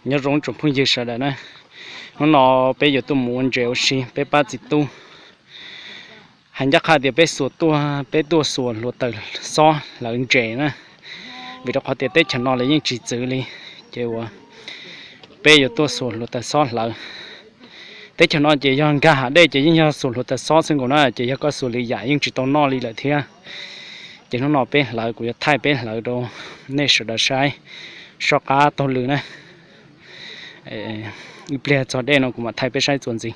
Nyob zoo tsoom phooj ywg sawv daws na, hnub no peb yuav tuaj mus ua ntses ua si peb pab txiv tub. Hais ncaj qha tias peb xuas tuaj, peb tuaj xuas hluav taws xob hlawv ntses na, vim rau qhov tias teb chaws no lawv yeej tsis txwv li, ces uas peb yuav tuaj xuas hluav taws xob hlawv. Teb chaws no ces yog nkag hav dej ces yeej yog xuas hluav taws xob xwb nkaus na, ces yog koj xuas lwm yam yeej tsis tau noj li lawm thiab. Ces hnub no peb hlawv, kuv yuav thaij peb hlawv rau nej sawv daws saib soj qab taug lw na. Ib pliag txog dej no kuv mam thaij peb saib txuas ntxiv.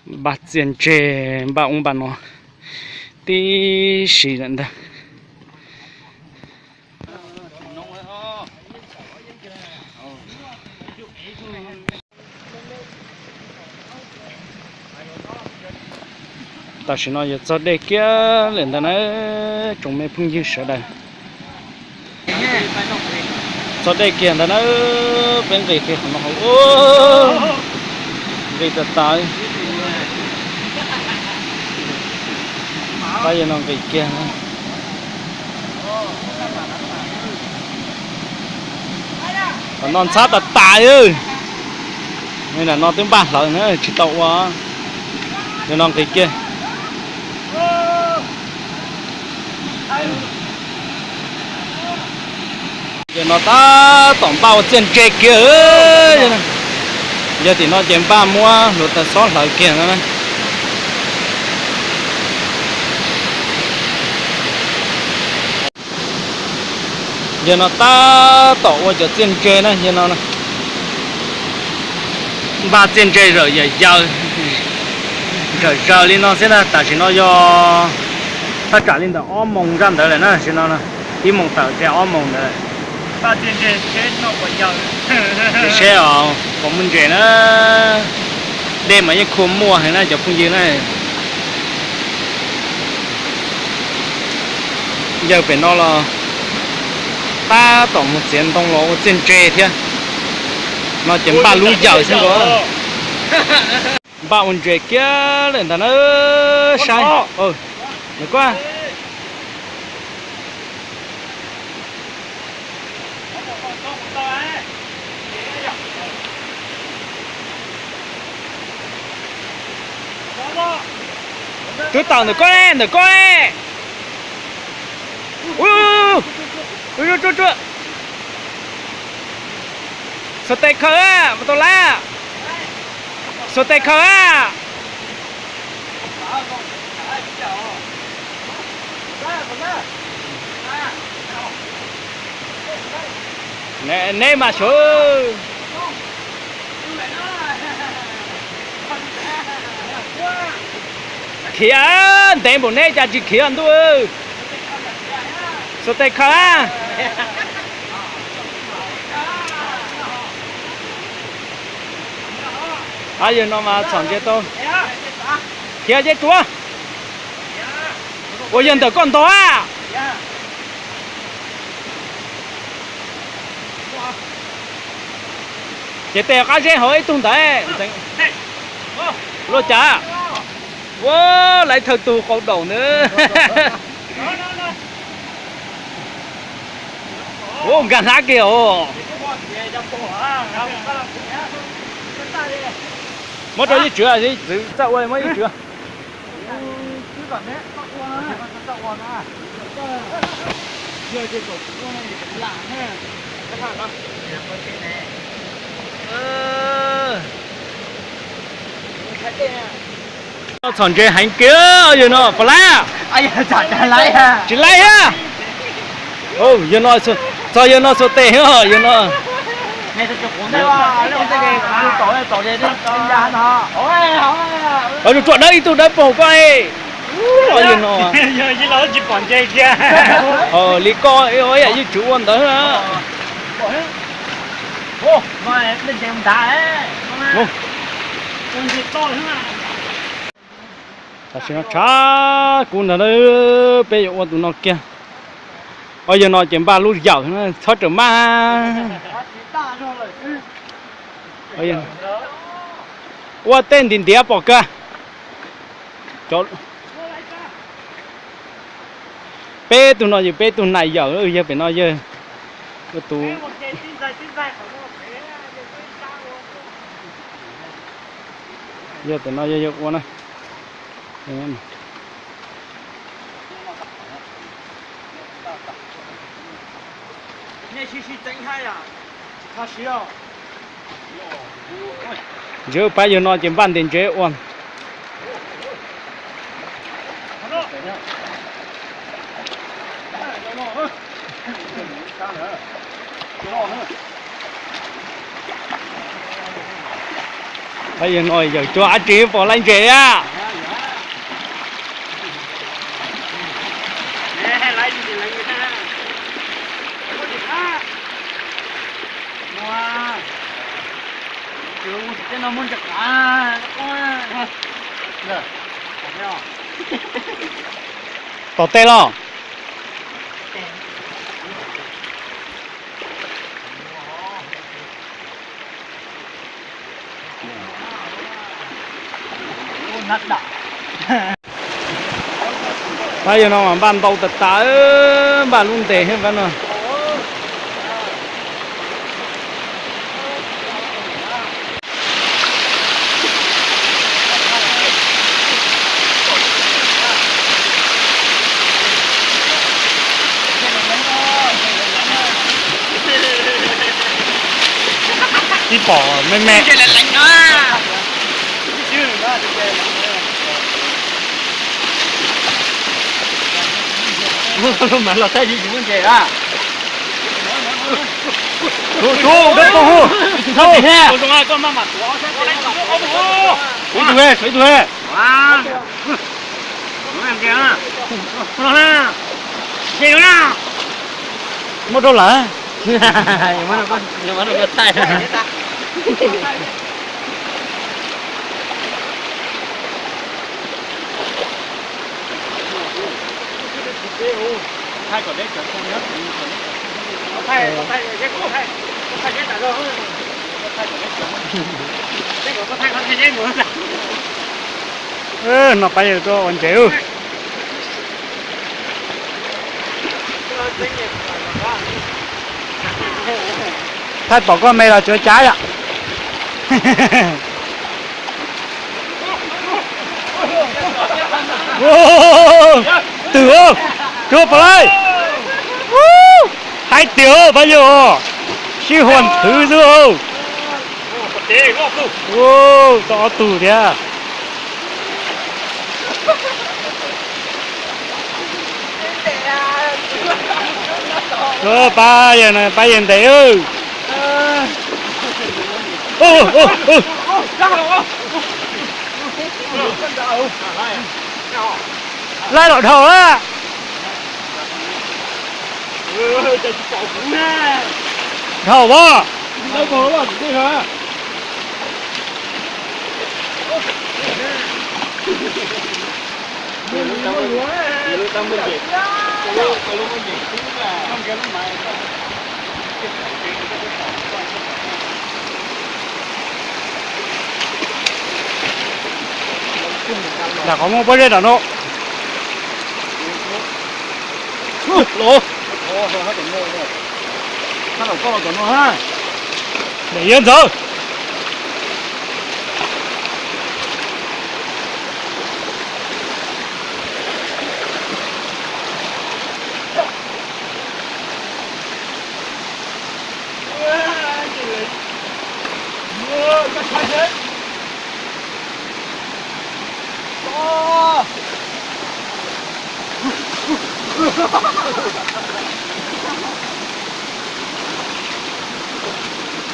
Npaj txiaj ntseg, npaj ub npaj no tib si lawm ntag. Tam sim no yuav txog dej kiag lawm ntag na, tsoom me phooj ywg sawv daws. Txog dej kiag ntag na, peb nqis kiag qhov no, nqis tas tas. Pab yawg no nqis kiag. Qhov no ntxhab tas tas. Nram no twb npaj hlawv na tsis tau ua. Yawg no nqis kiag. Yawg no tab tom npaj ua txiaj ntseg kiag. Yawg tim no ces npaj muab hluav taws xob hlawv kiag no na. Yawg no tab tom ua cov txiaj ntseg na, yawg no npaj txiaj ntseg zawm yam yaws, zawm zaws li no xwb na. Tam sim no yog thaj tsam li ntawm ob moos zaj ntawd lawm na, sim no ib moos tawm thiab ob moos ntawd. Seb os, puas muaj ntses na. Dej mas yeej khua muaj heev na cov phooj ywg na. Yawg pem no los tab tom mus txiav ntoo los ua txiaj ntseg thiab. No ces npaj lub yawm xwb nkaus. Npaj ua ntses kiag lawm ntag na, saib. Ntawm ko, twb tawm ntawm ko, ntawm ko. Ua, ua, ua, xuas tes khaws, mus tau lawm. Xuas tes khaws. Neb mas xyov. Khiav ntev npaum neb cas tsis khiav ntuj. Xuas tes khaws. Yawg no mas txhom ntses tau. Khiav ces tsuav. Ua yawg ntawm koj ntog a. Ces tes qab zeb hauv ib tug ntawd. Luaj cas? Ua, lawv thawj tug qau daum ntawd. Ua, nkag hnab kiag os. Muab rau yeej tswv, txawj ua muab yeej tswv. Txhom ntses heev kiag yawg no puas laib? Tsis laib thiab. Yawg no, txog yawg no xuas tes yawg no. Tsuas dawb ib tug dawb paug koj. Yawg no li koj ib yam yeej tsis ua ntawd. Tam sim no tshav kub ntawd, peb yuav ua tus no kiag. Yawg no ces npaj lub yawm txhob rawm maj. Ua tej ntim ntiav pom kawg. Peb tug no yog peb tug nais yawm, yawg pem no yawg Ua tus, yog tam no yog yog ua na. Ntsev pab yawg no ces npaj ntes ntsev ua. Pab yawg no yawm cuab ab tsi pom laiv ntses a. Tom tej los. Pab yawg no mas npaj ntau tas tas, npaj lub ntes thiab pab no. Ib pom me me. Mas los thaij li tsis muaj ntses a. Hu, hu, hu, hu. Muab rau lawm. No pab yawg tuaj ua ntses. Thaij pom koj me los tsuav cav yom. Twm, cuab pom lawm. Haib tiag pab yawg os, sib huam thwv xwb. Tau ob tug thiab. Pab yawg, pab yawg ntes. Laij los dhau a. Dhau as. Nram qhov muaj pob zeb nram no. Daim yawg ntxawm.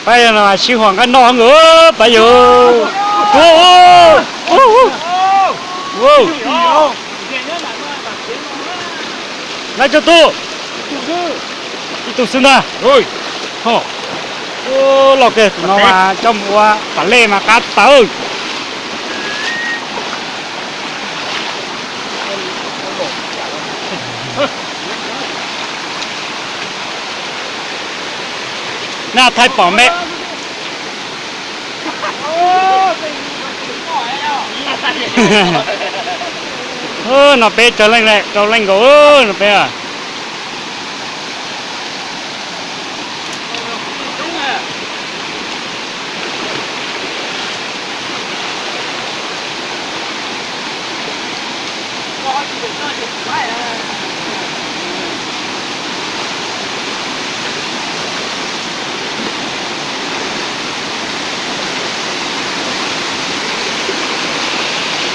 Pab yawg no sib huam nqaij noj nkaus pab yawg. Laib tsawg tug? Ib tug xwb ntag. Loj kawg, tus no mas coj mus ua pam lej mas qab tawv. Naj thaij pom me. No peb rau leej, rau leej nkaus no peb.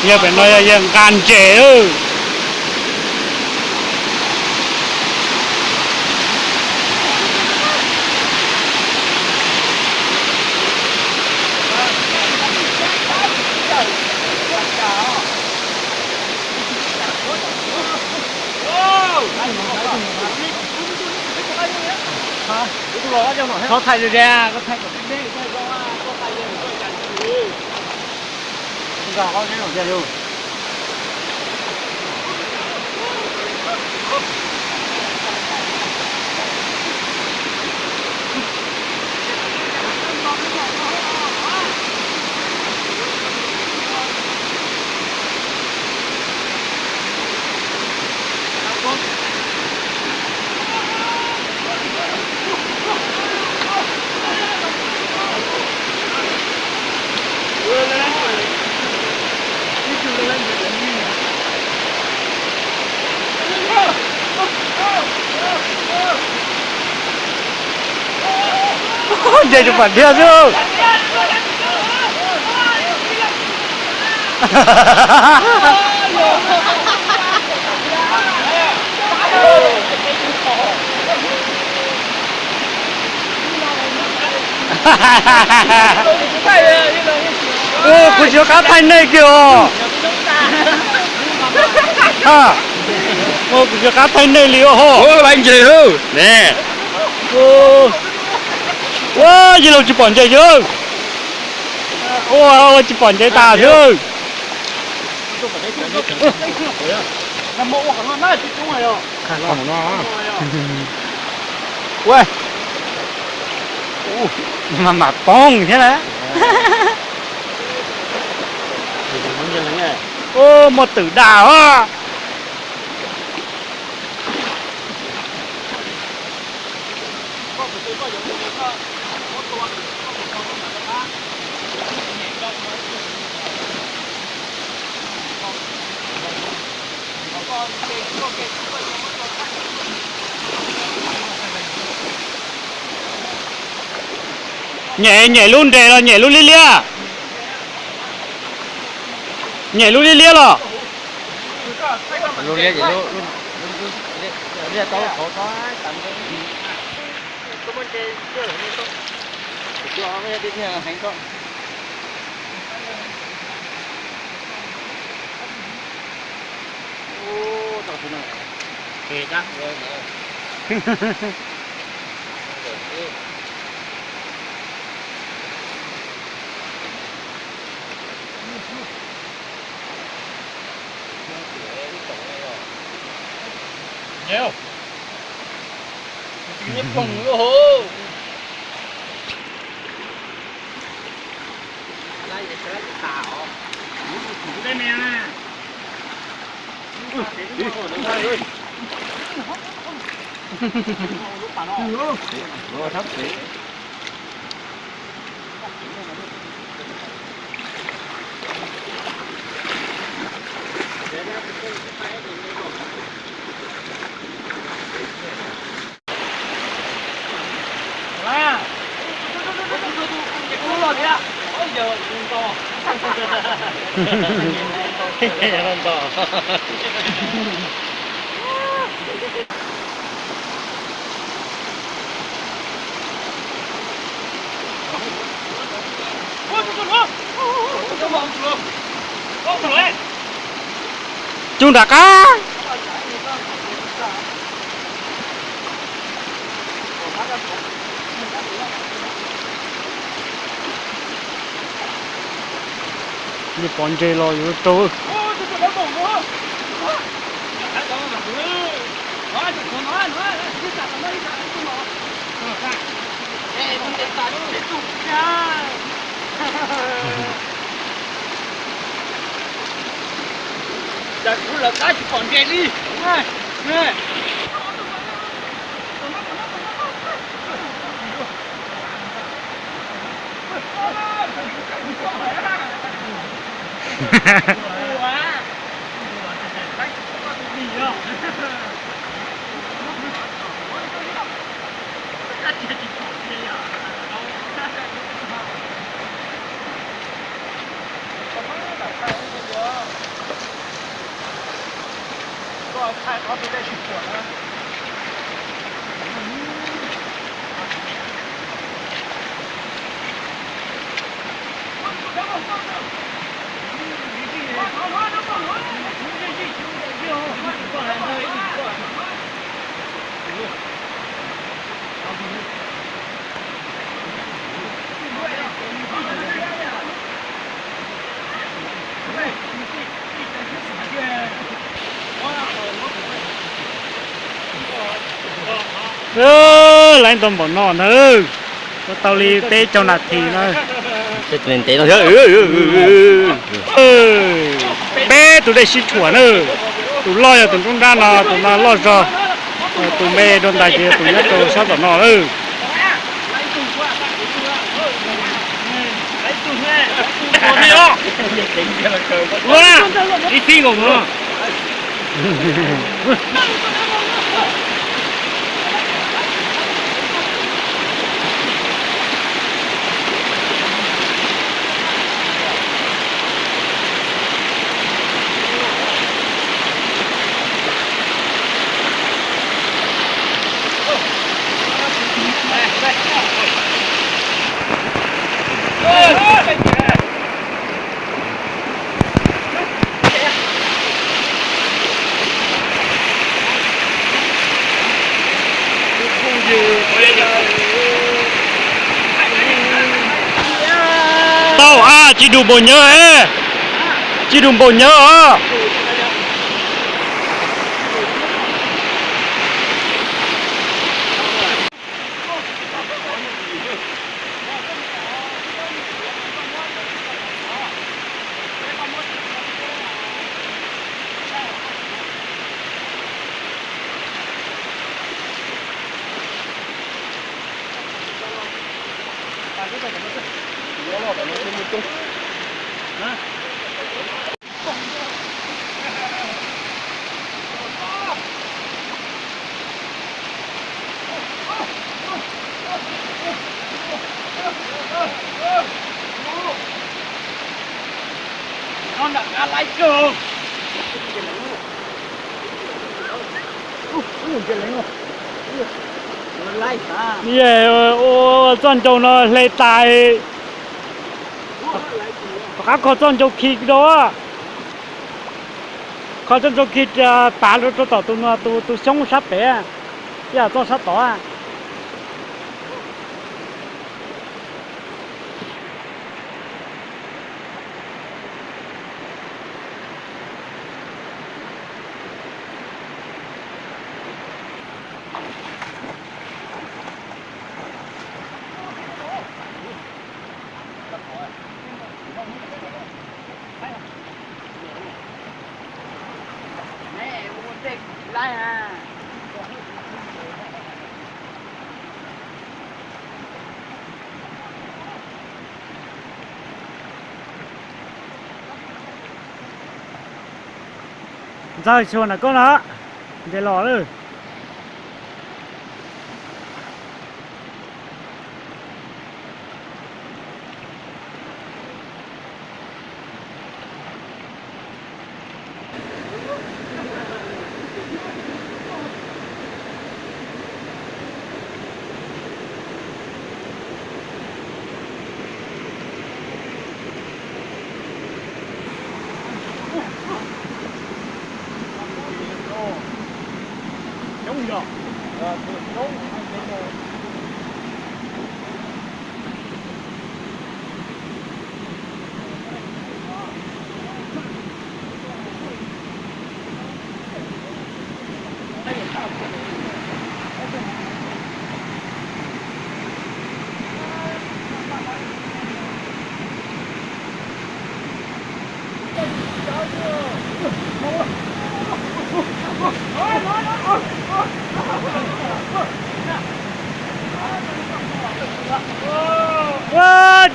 Pem no yog yawg nqa ntses. Nce rau pam thiab xwb. Kuv tsis nco qab thaij nej kiag os. Kuv tsis nco qab thaij nej li os. Ua, yij laug tsis pom ntses xwb. Ua, ua tsis pom ntses tas xwb. Ua, mas mam poob thiab na. Ua, muaj twm dag os. Nyem, nyem lub nres los nyem lub liab liab? Nyem lub liab liab los? Cug nram qab. Nej pom ntses los yuav raug. Cas kuv lawv qab tsis pom ntses li. Laiv ntau npaum no na, tau li peb caug nas this na. Peb tus dej sib tshuam na, tus loj yog tus nruab nrab no, tus no loj zog, tus me rau ntais ces yog tus nyob rau sab tom no lawm. Tau a, tsis dus npaum nyawv, tsis dus npaum nyawv os. Ua txoj ncau no hle tas, rov qab kho txoj ncau khi rau. Kho txoj ncau khi tav rau tom tus, tus, tus xyoob sab pem, ib yam txoj sab tod. Ntxawg xyuas ntawm koj na, nce los lawm.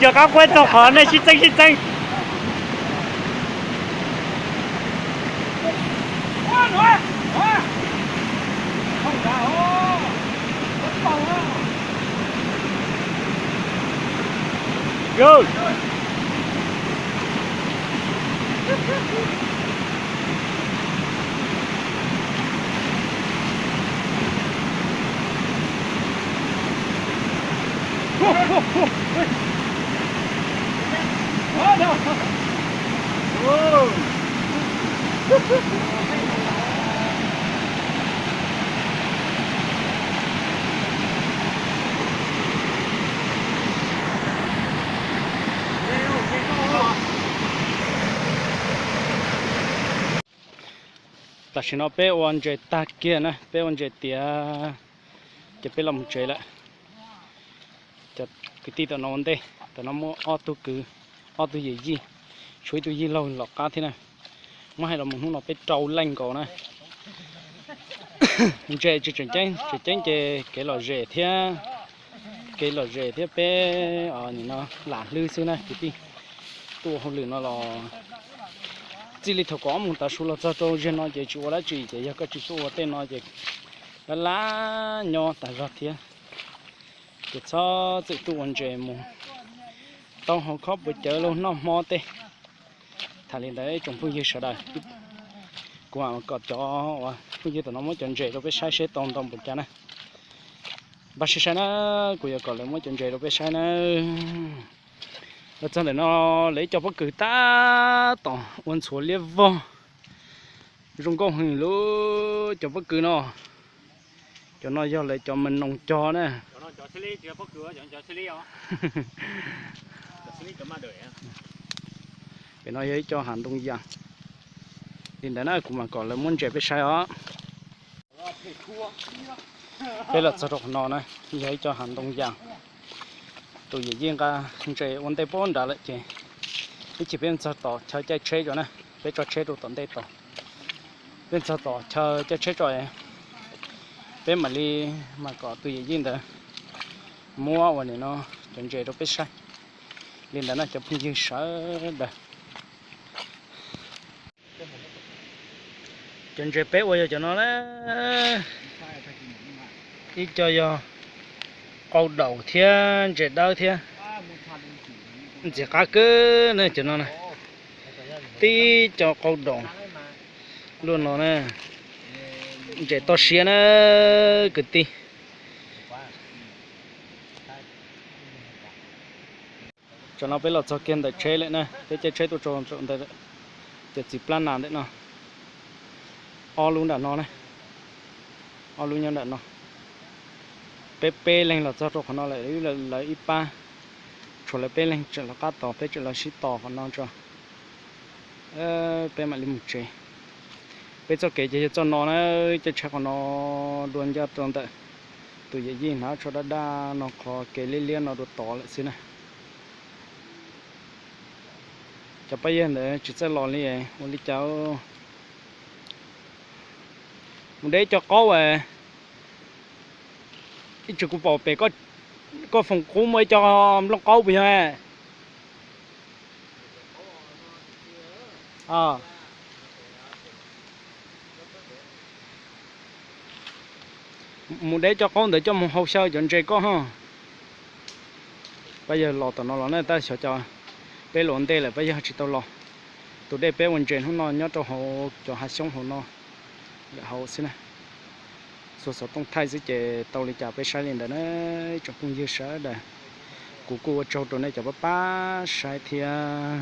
Cov qab kuab txog qhov nej sib txeeb sib txeeb. Tam sim no peb ua ntses tag kiag na, peb ua ntses tiav ces peb los mus tsev lawm. Cov kwv tij tam no ua ntej, tam no muaj ob tug kwv, ob tug yawm yij, tshuav ib tug yij laug los qab thiab na. Muab hais los mus hnub no peb rau leej nkaus na. Ntses tsis tseem ceeb, tseem ceeb ces kev lom zem thiab, kev lom zem thiab peb nim no lam hlwb xwb na kwv tij. Tuaj ua hauj lwm no los txij li thaum kaum ob moos tav su los txog rau zaum no ces tsis ua dab tsi, ces yog koj tsis tuaj ua tej no ces lab lab nyob tas zog thiab. Ces txhob txwm tuaj ua ntses mus tau hauv khob puas cawv los noj hmo tej. Tham li ntawd tsoom phooj ywg sawv daws, kuv mam kom cov uas phooj ywg tam no muab cov ntses rau peb saib seb tau ntau npaum cas na. Npaj sai sai na, kuv yuav kom lawv muab cov ntses rau peb saib na. Los txog ntawm no lawv ib co pob kws tab tom ua ntxhuav liab vog, zoo nkauj heev lub cov pob kws no. Cov no yog lawv cov me noos cog na. Pem no yog ib co hav ntoo yas. Li ntawd na kuv mam kom lawv muab ntses peb saib os. Peb los txog rau qhov no na, yog ib co hav ntoo yas. Tus yawm yij nqa ntses ua ntej puag nrad lawm ces ib chim peb txog tom chaw caij tsheb tso na, peb tso tsheb rau tom ntej tod. Peb txog tom chaw caij tsheb tso, peb mam li mam kom tus yawm yij ntawd muab ua nim no cov ntses rau peb saib. Li ntawd no cov phooj ywg sawv daws. Cov ntses peb ua yog cov no na, ib co yog qau daum thiab ntses dawb thiab. Ntxim qab kawg na cov no na. Tib co qau daum luaj no na. Ntses toj siab na kwv tij. Tam no peb los txog kiag ntawm tsheb lawm na, peb caij tsheb tuaj tso ntawm cov txiv plab nas ntawm no. Ob lub nram no na, ob lub nyob nram no. Peb peb leeg los txog rau qhov no lawm, lawv ib pab, tshuav lawv peb leeg tseem los qab tos, peb tseem los sib tos qhov no tso. Peb mam li mus tsev. Peb txoj kev ces yog txoj no na, caij tsheb qhov no dua ncaj rau ntawm tus yawm yij hnav tsho daj daj no qhov kev liab liab no dua tod lawm xwb na. Cov pab yawg ntawd tsis txawj los li, ua li cas mus de cov qaub as. Ib tsis kuv pom pem koj foom qub muaj ib co nplooj qaub puas yog? Mus de cov qaub ntawd coj mus hau xyaw cov ntses koj ho. Pab yawg los tom no los na, tab xyov cov peb los ua ntej lawm pab yawg tsis tau los. Tus dej peb ua ntses hnub no nyob rau hauv cov hav xyoob hauv no, lawm hauv xwb na. Xuas xov tooj thaij xwb ces tau li cas peb saib li ntawd na, tsoom phooj ywg sawv daws. Kuv kuj ua tsaug rau nej cov pab pab saib thiab.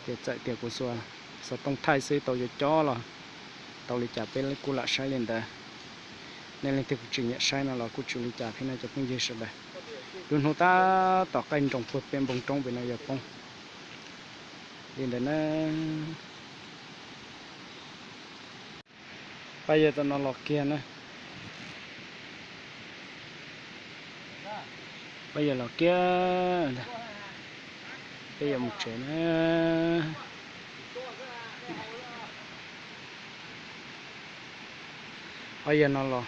Ces txawm tias kuv xuas xov tooj thaij xwb tau yuav cob los tau li cas peb kuj lam saib li ntawd. Nej leej twg kuj tsis nyiam saib no los kuj tsis ua li cas thiab no cov phooj ywg sawv daws. Lub hnub tab tom qaij nroos puag pem npoo roob pem no yuav poob li ntawd na. Pab yawg tam no los kiag na. Pab yawg los kiag ntag. Peb yuav mus tsev na. Ob yawg no los,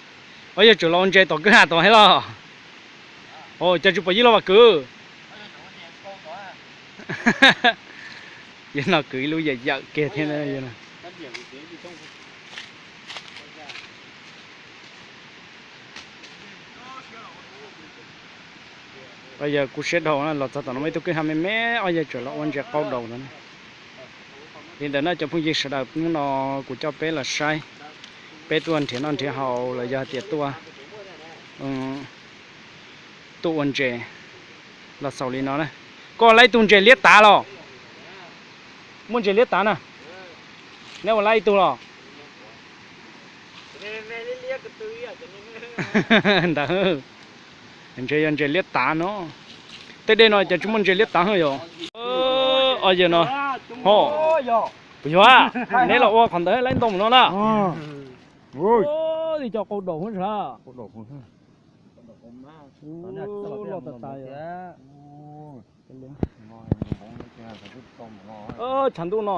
ob yawg tseem los ua ntses tom kwj ha tod thiab los? Os, cas tsis pom yij loj Vam Kwv? Yawg no kwv ib lub yawm yawm kiag thiab. Ob yawg kuj siab dhau na, los txog tom no muaj ib tug kwj ha me me, ob yawg tseem los ua ntses qaub daus no. Li ntawd na cov phooj ywg sawv daws, hnub no kuv coj peb los saib, peb tuaj nrhiav noj nrhiav haus los yog tias tuaj, tuaj ua ntses. Los xaus li no na. Koj ua lab ib tug ntses liab tav los? Muaj ntses liab tav na? Neb ua lab ib tug los? Ntawd, ntses yog ntses liab tav no. Tej dej no cas tsis muaj ntses liab tav yom? Os yawg no, ho, puas yog? Neb los ua qhov ntawd lab ntoo no na? Li cov qau daum hwb sas. Los tas tas. Tshav ntuj no,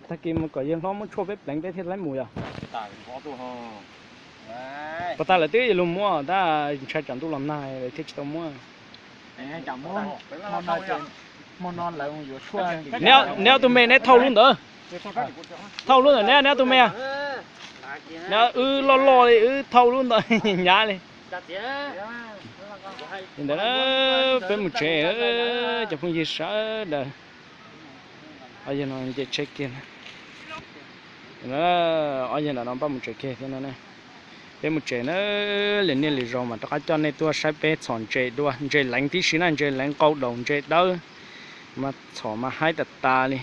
tag kis mus kom yawg hlob muab tshuaj peb pleev peb thiaj laib mus yog. Puas tas lawv twb yuav luag muab tab ntshai tsam ntuj los nag lawv thiaj tsis tau muab. Neb ob tug me neb thauj lub ntawd. Thauj lub ntawd neb, neb ob tug me. Neb wb loj loj li wb thauj lub ntawd hnyav li. Li ntawd peb mus tsev, cov phooj ywg sawv daws. Ob yawg no nce tsheb kiag. Ob yawg ntawm no npaj mus tsev kiag thiab no. Peb mus tsev na, lwm niaj lwm zaus mas rov qab coj nej tuaj saib peb txhom ntses dua, ntses leev tib si na, ntses leev qau daum ntses dawb, mas txhom mas haib tas tas li.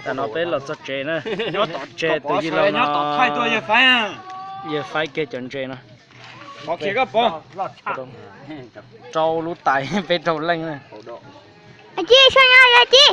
Tam no peb los txog tsev na, nyob tom tsev tus yij laug no, yawg faib kiag cov ntses no. Rau lub tais peb rau leej na. Ci, sab nyob ci.